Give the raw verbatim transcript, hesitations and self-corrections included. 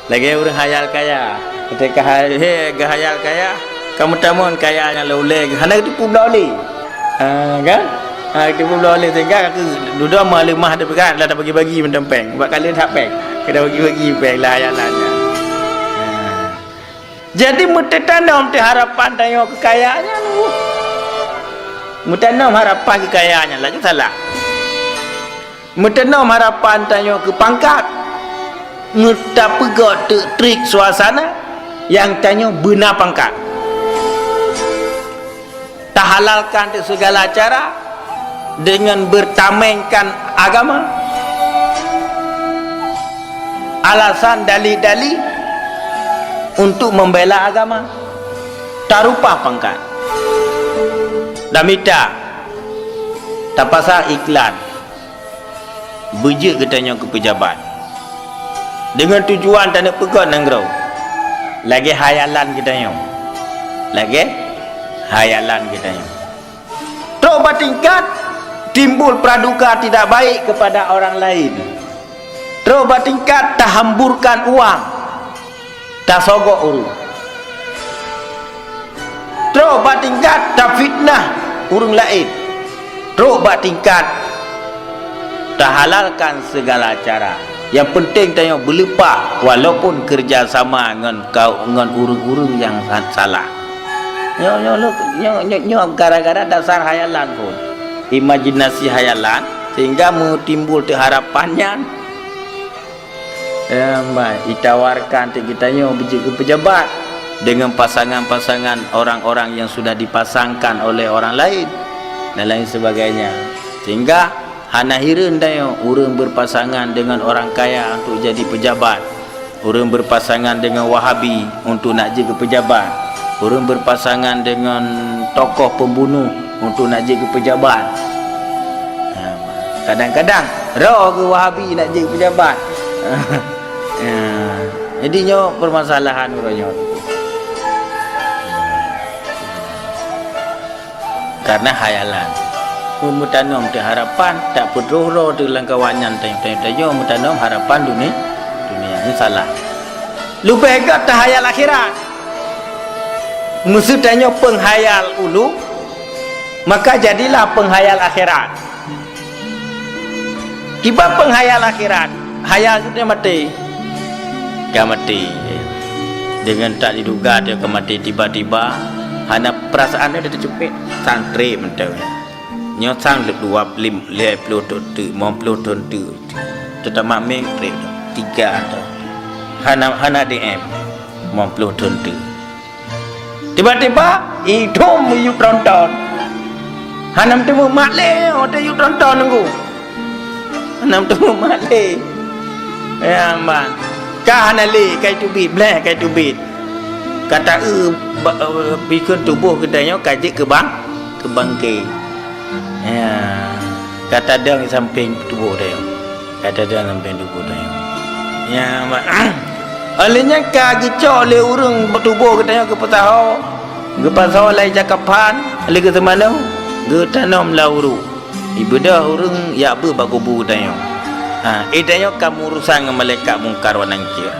Lagèe ureueng hayal kaya. Ketika ha-, he, geuhayal kaya, ka meutamong kaya nyang lôn ulèe, hana geuteupeue bloe lé. Ha, kan? Ha, geuteupeue bloe lé sehingga ka dudoe meuleumah teupeue kan, lah tabagi-bagi mantong péng. Bak kali that péng. Ka tabagi-bagi péng lah hayalan nyan. Ha. Jadi meuteutanam teuh harapan tanyoe keu kaya nyan. Meuteutanam harapan keu kaya nyan laju salah. Meuteutanam harapan tanyoe keu pangkat, meutapeugöt teuk trik suasana nyang tanyoe beuna pangkat. Tahalalkan teuh segala cara dengan bertamengkan agama. Alasan dali-dali untuk membela agama. Tarupah pangkat. Tamita, tapasang iklan. Beujeuet geutanyoe keu peujabat. Deungon tujuan taneuk peugöt nanggroe. Lagèe hayalan geutanyoe. Lagèe hayalan geutanyoe. Trok bak tingkat timbul praduga tidak baik kepada orang lain. Trok bak tingkat tahamburkan uang. Tasogok ureueng. Trok bak tingkat tafitnah ureueng laén. Trok bak tingkat tahalalkan segala cara. Nyang penting tanyoe beuleupah walaupun kerja sama ngon kau, ngon ureueng-ureueng nyang sa-, salah. Nyoe, nyoe, nyoe, nyoe, nyoe gara-gara dasar hayalan pun. Imajinasi hayalan sehingga meutimbul teuh harapan nyan. Ya, bah, ditawarkan teuh geutanyoe beujeuet keu peujabat dengan pasangan-pasangan orang-orang yang sudah dipasangkan oleh orang lain dan lain sebagainya. Sehingga hana hireuen tanyoe ureueng berpasangan dengan orang kaya untuk jadi pejabat, ureueng berpasangan dengan Wahabi untuk nak jeuet keu peujabat, ureueng berpasangan dengan tokoh pembunuh untuk nak jeuet keu peujabat. Ha, kadang-kadang roh geuh Wahabi nak jeuet keu peujabat. Ya, jadi nyoe permasalahan uroe nyoe. Karena hayalan. Meutanom teuh harapan, tak peutroh droe teuh lam kawan nyan, tanyoe, tanyoe, tanyoe meutanom harapan dunia, dunia. Nyan salah. Leubeh gèt tahayal akhirat. Meuseu tanyoe peunghayal ulôn, maka jadilah peunghayal akhirat. Kiban peunghayal akhirat, hayal jeuet maté. Ka maté. Deungon tak diduga dia ka maté tiba-tiba, hana peurasaan dia teucumpet, sang trép mantong. Nyoe sang dua, lim-, lhèe ploh thôn teuk, limong ploh thôn teuk. Teutamak mé trép, tiga thôn. Hana, hana D M, limong ploh thôn teuk. Tiba-tiba, idum yue tronton. Hana meuteumé mat lé, watèe yue tronton nunggu. Hana meuteumé mat lé. Ya, man. Ka hana lé, ka iteubiet, bléh ka iteubiet. Ka taeu ba-, eh, bikon tuboh geutanyoe ka jeuet keu bang-, keu bangke. Ya. Ka tadong sampéng tuboh geutanyoe. Ka tadong sampéng tuboh geutanyoe. Ya, ma-, óh lheueh nyan ka geucok lé ureueng tuboh geutanyoe geupeusaho, geupeusaho lam ija kafan, lé geuseumanoe, geutanom lam uruek. Ibeudôh ureueng jak beuet bak kubu geutanyoe. Ha, eh, tanyoe ka meuurusan ngon malaikat Mungkar wa Nakir.